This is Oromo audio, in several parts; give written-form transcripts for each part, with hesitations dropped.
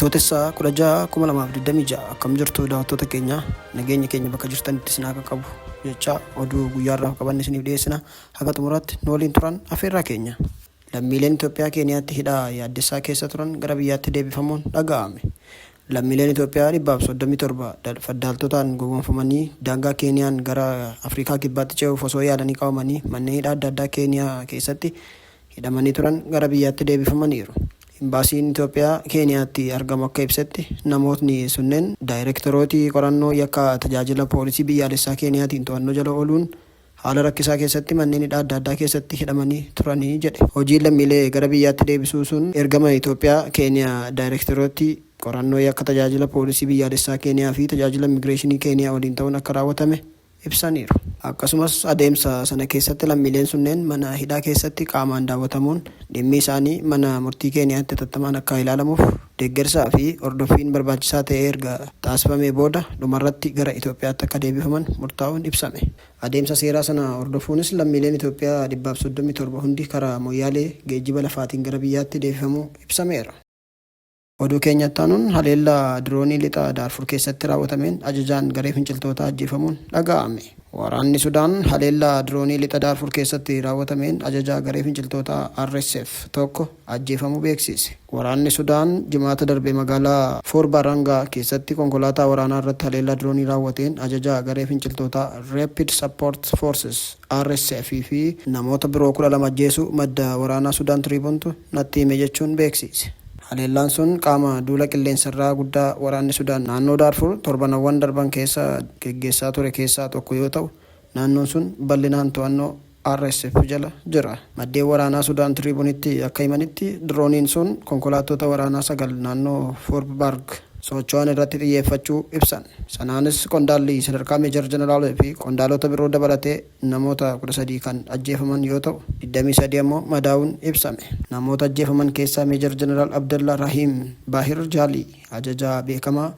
Bitootessa 16, 2026 akkam jirtu daawwattoota keenya? Nageenya keenya bakka jirtanitti isin haa qaqqabu jechaa, oduu guyyaarraaf qabanne isiniif dhiyeessina. Haga xumuraatti nu waliin turan afeerraa keenya. Lammiileen Itoophiyaa Keeniyaatti hidhaa yaaddessaa keessa turan gara biyyaatti deebifamuun dhaga'ame. Lammiileen Itoophiyaa 137 faddaaltotaan gowwoomfamanii daangaa Keeniyaan gara Afrikaa Kibbaatti ce'uuf osoo yaalanii qabamanii manneen hidhaa adda addaa Keeniyaa keessatti hidhamanii turan gara biyyaatti deebifamaniiru. Imbaasiin Itoophiyaa Keeniyaatti argamu akka ibsetti, namootni sunneen Daayirektorootii Qorannoo Yakkaa Tajaajila Poolisii Biyyaalessaa Keeniyaatiin to'annoo jala ooluun haala rakkisaa keessatti manneen hidhaa adda addaa keessatti hidhamanii turanii jedhe. Hojiin lammiilee gara biyyaatti deebisuu sun ergama Itoophiyaa Keeniyaa Daayirektorootii Qorannoo Yakka Tajaajila Poolisii Biyyaalessaa Keeniyaa fi Tajaajila Immigireeshinii Keeniyaa waliin ta'uun akka raawwatame ibsaniiru. Akkasumas adeemsa sana keessatti lammiileen sunneen mana hidhaa keessatti qaamaan daawwatamuun dhimmi isaanii mana murtii Keeniyaatti hatattamaan akka ilaalamuuf deeggarsaa fi hordoffiin barbaachisaa ta'e erga taasifamee booda dhumarratti gara Itoophiyaatti akka deebifaman murtaa'uun ibsame. Adeemsa seeraa sana hordofuunis lammiileen Itoophiyaa 137 hundi karaa Moyyaalee geejjiba lafaatiin gara biyyaatti deebifamuu ibsameera. Oduu keenya itti aanuun, haleellaa diroonii Lixa Daarfur keessatti raawwatameen ajajaan garee finciltootaa ajjeefamuun dhaga'ame. Waraanni Sudaan haleellaa diroonii Lixa Daarfur keessatti raawwatameen ajajaa garee finciltootaa RSF tokko ajjeefamuu beeksiise. Waraanni Sudaan Jimaata darbe magaalaa Foorbarangaa keessatti konkolaataa waraanaa irratti haleellaa diroonii raawwateen ajajaa garee finciltootaa Rapid Support Forces, RSF, fi namoota biroo 12 ajjeesuu madda waraanaa Sudaan Tiriibuuntu natti hime jechuun beeksiise. Haleellaan sun qaama duula qilleensarraa guddaa waraanni Sudaan naannoo Daarfur torbanawwan darban keessa geggeessaa ture keessaa tokko yoo ta'u, naannoon sun bal'inaan to'annoo RSF jala jira. Maddeen waraanaa Sudaan Tiriibunitti akka himanitti, dirooniin sun konkolaattota waraanaa sagal naannoo Foorbarg socho'an irratti xiyyeeffachuu ibsan. Sanaanis qondaalli sadarkaa Meejar Jeneraal fi qondaalota biroo dabalatee namoota 13 kan ajjeefaman yoo ta'u, 23 ammoo madaa'uun ibsame. Namoota ajjeefaman keessaa Meejar Jeneraal Abdalla Rahiim Baahir Jaalii ajajaa beekamaa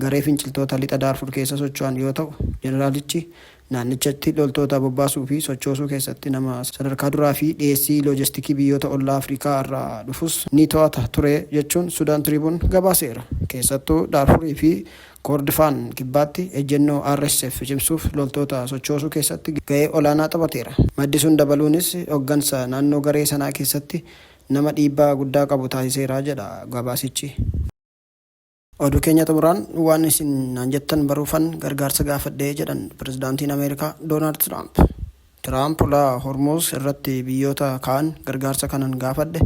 garee finciltoota Lixa Daarfur keessa socho'an yoo ta'u, jeneraalichi naannichatti loltoota bobbaasuu fi sochoosuu keessatti nama sadarkaa duraa fi dhiyeessii loojistikii biyyoota ollaa Afrikaa irraa dhufus ni to'ata ture jechuun Sudaan Tiriibuun gabaaseera. Keessattuu Daarfurii fi Koordifaan Kibbaatti ejjennoo RSF cimsuuf loltoota sochoosuu keessatti gahee olaanaa taphateera. Maddi sun dabaluunis hoggansa naannoo garee sanaa keessatti nama dhiibbaa guddaa qabu taasiseera jedha gabaasichi. Oduu keenya xumuraan, waan isin naan jettan baruufan gargaarsa gaafadhe jedhan Pirezidaantiin Ameerikaa Doonaald Tiraamp. Tiraamp ulaa Hormuuz irratti biyyoota kaan gargaarsa kanan gaafadhe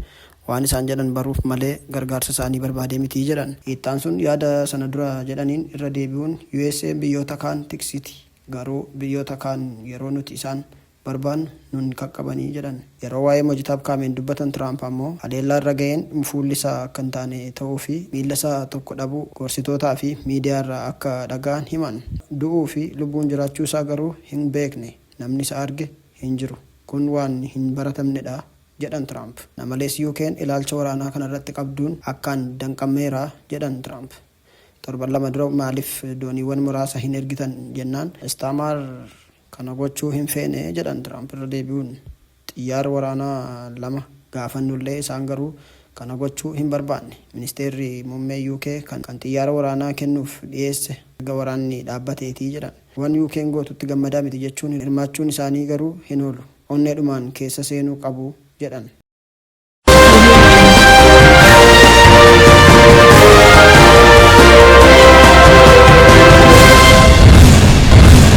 waan isaan jedhan baruuf malee gargaarsa isaanii barbaadee miti jedhan. Ittaansuun yaada sana dura jedhaniin irra deebi'uun USA'n biyyoota kaan tiksiti, garuu biyyoota kaan yeroo nuti isaan barbaannu nun qaqqabani jedhan. Yeroo waa'ee Mojitaab Kaameen dubbatan Tiraamp ammoo haleellaa irra gaheen fuulli isaa akka hin taane ta'uu fi miila isaa tokko dhabuu gorsitootaa fi miidiyaa irraa akka dhaga'an himan. Du'uu fi lubbuun jiraachuu isaa garuu hin beekne. Namni isa arge hin jiru. Kun waan hin baratamnedha, jedhan Tiraamp. Kana malees UK'n ilaalcha waraanaa kanarratti qabduun akkaan danqameera jedhan Tiraamp. Torban lama dura maaliif dooniiwwan muraasa hin ergitan jennaan Istaamaar kana gochuu hin feene jedhan Tiraamp irra deebi'uun. Xiyyaara waraanaa lama gaafannullee isaan garuu kana gochuu hin barbaanne. Ministeerri Muummee UK kan xiyyaara waraanaa kennuuf dhiyeesse erga waraanni dhaabbateeti jedhan. Waan UK'n gootutti gammadaa miti jechuun hirmaachuun isaanii garuu hin oolu. Onneedhumaan keessa seenuu qabu jedhan.